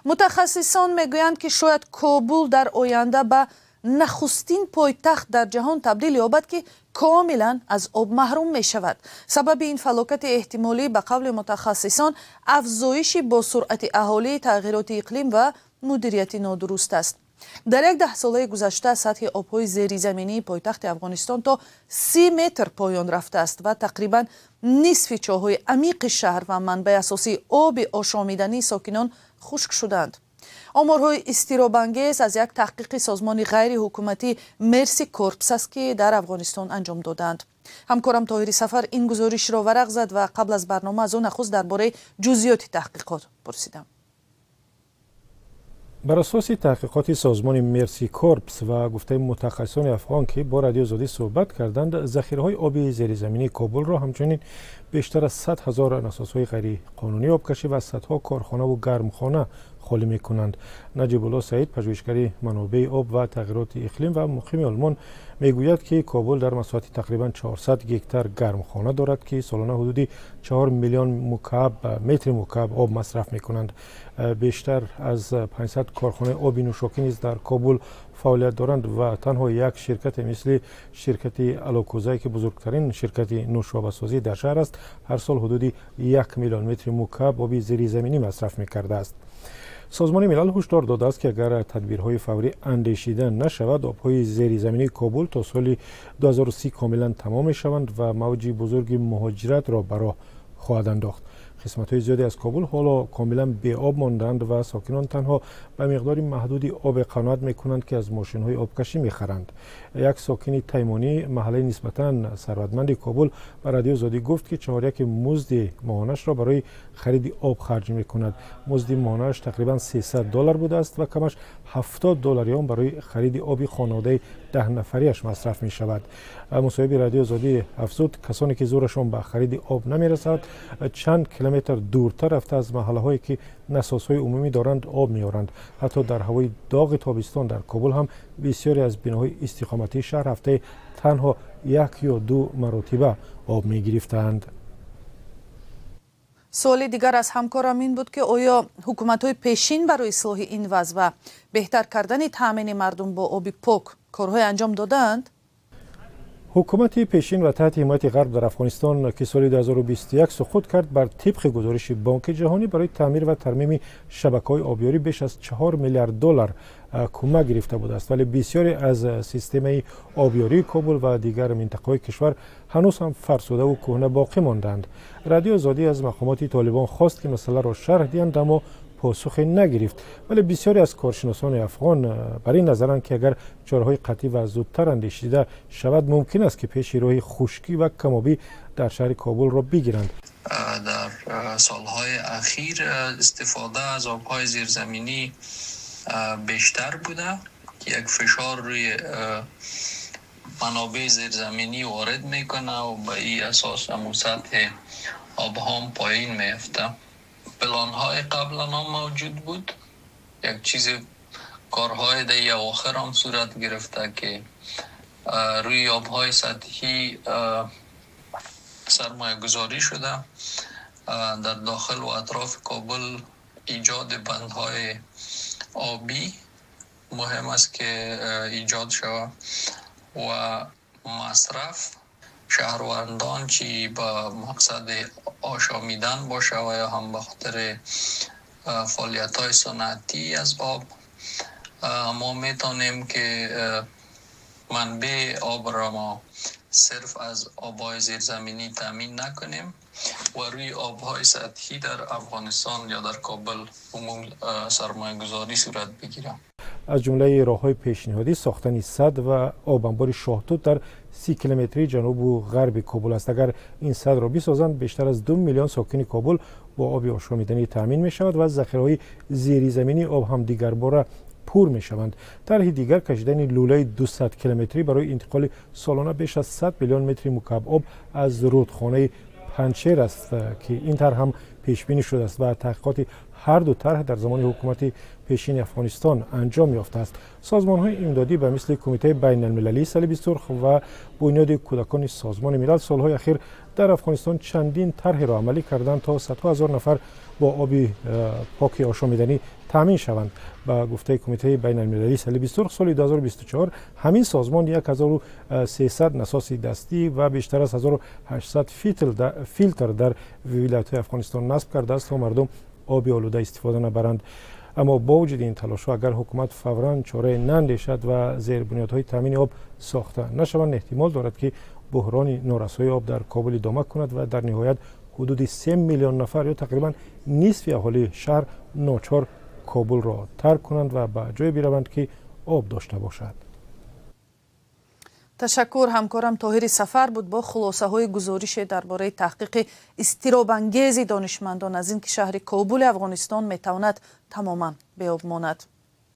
Мутахассисон мегӯянд, ки шояд Кобул дар оянда ба нахустин пойтахт дар ҷаҳон табдил ёбад, ки комилан аз об маҳрум мешавад. Сабаби ин фалокати эҳтимолӣ, ба қавли мутахассисон, афзоиши босуръати аҳолӣ, тағйироти иқлим ва мудирияти нодуруст аст. Дар як даҳсолаи гузашта сатҳи обҳои зеризаминии пойтахти Афғонистон то 30 метр поён рафтааст ва тақрибан нисфи чоҳҳои амиқи шаҳр ва манбаи асосии оби ошомидании сокинон хушк шудаанд. Оморҳои изтиробангез аз як таҳқиқи созмони ғайриҳукуматӣ Мерси Корпс аст, ки дар Афғонистон анҷом додаанд. Ҳамкорам Тоҳири Сафар ин гузоришро варақ зад ва қабл аз барнома аз ӯ нахуст дар бораи ҷузъиёти таҳқиқот пурсидам. Бар асоси таҳқиқоти созмони Мерси Корпс ва гуфтаи мутахассисони афғон, ки бо Радиои Озодӣ суҳбат карданд, захираҳои оби зеризаминии Кобулро ҳамчунин бештар аз 100 000 насосҳои ғайриқонунии обкашӣ ва садҳо корхонаву гармхона холӣ мекунанд. Наҷибулло Саид, пажӯҳишгари манобеи об ва тағйироти иқлим ва муқими Олмон, мегӯяд, ки Кобул дар масоҳати тақрибан 400 гектар гармхона дорад, ки солона ҳудуди 4 миллион мукааб метри мукааб об масраф мекунанд. Бештар аз 500 корхонаи оби нӯшокӣ низ дар Кобул фаъолият доранд ва танҳо як ширкате, мисли ширкати Алокӯзае, ки бузургтарин ширкати нӯшобасозӣ дар шаҳр аст, ҳар сол ҳудуди 1 миллион метри мукааб оби зеризаминӣ масраф мекардааст. Созмони Милал ҳушдор додааст, ки агар тадбирҳои фаврӣ андешида нашавад, обҳои зеризаминии Кобул то соли 2030 комилан тамом мешаванд ва мавҷи бузурги муҳоҷиратро ба роҳ хоҳад андохт. Қисматҳои зиёде аз Кобул ҳоло комилан беоб мондаанд ва сокинон танҳо ба миқдори маҳдуди обе қаноат мекунанд, ки аз мошинҳои обкашӣ мехаранд. Як сокини Таймонӣ, маҳаллаи нисбатан сарватманди Кобул, ба Радиои Озодӣ гуфт, ки чоряки музди моҳонашро барои хариди об харҷ мекунад. Музди моҳонааш тақрибан 300 доллар будааст ва камаш 70 доллари он барои хариди оби хонаводаи 10 нафарияш масраф мешавад. Мусоҳиби Радиои Озодӣ афзуд, касоне ки зӯрашон ба хариди об намерасад, чанд километр дуртар рафта, аз маҳаллаҳое ки насосҳои умумӣ доранд, об меоранд. Ҳатто дар ҳавои доғи тобистон дар Кобул ҳам бисёре аз биноҳои истиқоматии шаҳр ҳафтаи танҳо як ё ду маротиба об мегирифтанд. Суоли дигар аз ҳамкорам ин буд, ки оё ҳукуматҳои пешин барои ислоҳи ин вазъ ва беҳтар кардани таъмини мардум бо оби пок корҳое анҷом додаанд? Ҳукумати пешин ва таҳти ҳимояти Ғарб дар Афғонистон, ки соли 2021 суқут кард, бар тибқи гузориши Бонки Ҷаҳонӣ барои таъмир ва тармими шабакаҳои обёрӣ беш аз 4 миллиард доллар кӯмак гирифта будааст, вале бисёре аз системаи обёрии Кобул ва дигар минтақаҳои кишвар ҳанӯз ҳам фарсудаву кӯҳна боқӣ мондаанд. Радиои Озодӣ аз мақомоти Толибон хост, ки масъаларо шарҳ диҳанд, аммо посухе нагирифт. Вале бисёре аз коршиносони афғон бар ин назаранд, ки агар чораҳои қатъӣ ва зудтар андешида шавад, мумкин аст, ки пеши роҳи хушкӣ ва камобӣ дар шаҳри Кобулро бигиранд. Дар солҳои ахир истифода аз обҳои зерзаминӣ бештар буда, ки як фишор рӯи манобеи зерзаминӣ ворид мекунад ва ба ин асос ҳамун сатҳи обҳо поин меафтад. Планҳои қаблан ҳам мавҷуд буд. Як чизи корҳои дар охир ҳам сурат гирифта, ки рӯи обҳои сатҳӣ сармоягузорӣ шуда, дар дохил ва атрофи Кобул ایجاد بندهای آبی مهم است که ایجاد شود و مصرف شهروندان، چی با مقصد آشامیدن باشه و یا هم به خاطر فعالیت های صنعتی از آب، ما میتونیم که منبع آب را ما صرف از آبهای زیرزمینی تامین نکنیم و روی آبهای سطحی در افغانستان یا در کابل عموم سرمایه گذاری صورت بگیره. Аз ҷумлаи роҳҳои пешниҳодӣ сохтани сад ва обанбори Шоҳтут дар 30 километрии ҷанубу ғарби Кобул аст. Агар ин садро бисозанд, бештар аз 2 миллион сокини Кобул бо оби ошомиданӣ таъмин мешавад ва захираҳои зеризаминии об ҳам дигарбора пур мешаванд. Тарҳи дигар кашидани лӯлаи 200 километрӣ барои интиқоли солона беш аз 100 миллион метри мукааб об аз рӯдхонаи Панҷшер аст, ки ин тарҳ ҳам пешбинӣ шудааст ва таҳқиқоти ҳар ду тарҳ дар замони ҳукумати пешини Афғонистон анҷом ёфтааст. Созмонҳои имдодӣ ба мисли Кумитаи байналмилалии Салиби Сурх ва Бунёди кӯдакони Созмони Милал солҳои ахир Дар Афғонистон чандин тарҳеро амалӣ карданд, то садҳо ҳазор нафар бо оби поки ошомиданӣ таъмин шаванд. Ба гуфтаи Кумитаи байналмилалии Салиби Сурх, соли 2024 ҳамин созмон 1300 насоси дастӣ ва бештар аз 1800 филтр дар вилоятҳои Афғонистон насб кардааст, то мардум оби олуда истифода набаранд. Аммо бо вуҷуди ин талошҳо, агар ҳукумат фавран чорае наандешад ва зербунёдҳои таъмини об сохта нашаванд, эҳтимол дорад, ки буҳрони норасоии об дар Кобул идома кунад ва дар ниҳоят ҳудуди 3 миллион нафар ё тақрибан нисфи аҳолии шаҳр ночор Кобулро тарк кунанд ва ба ҷое бираванд, ки об дошта бошад. Ташаккур. Ҳамкорам Тоҳири Сафар буд бо хулосаҳои гузорише дар бораи таҳқиқи изтиробангези донишмандон аз ин ки шаҳри Кобули Афғонистон метавонад тамоман беоб монад.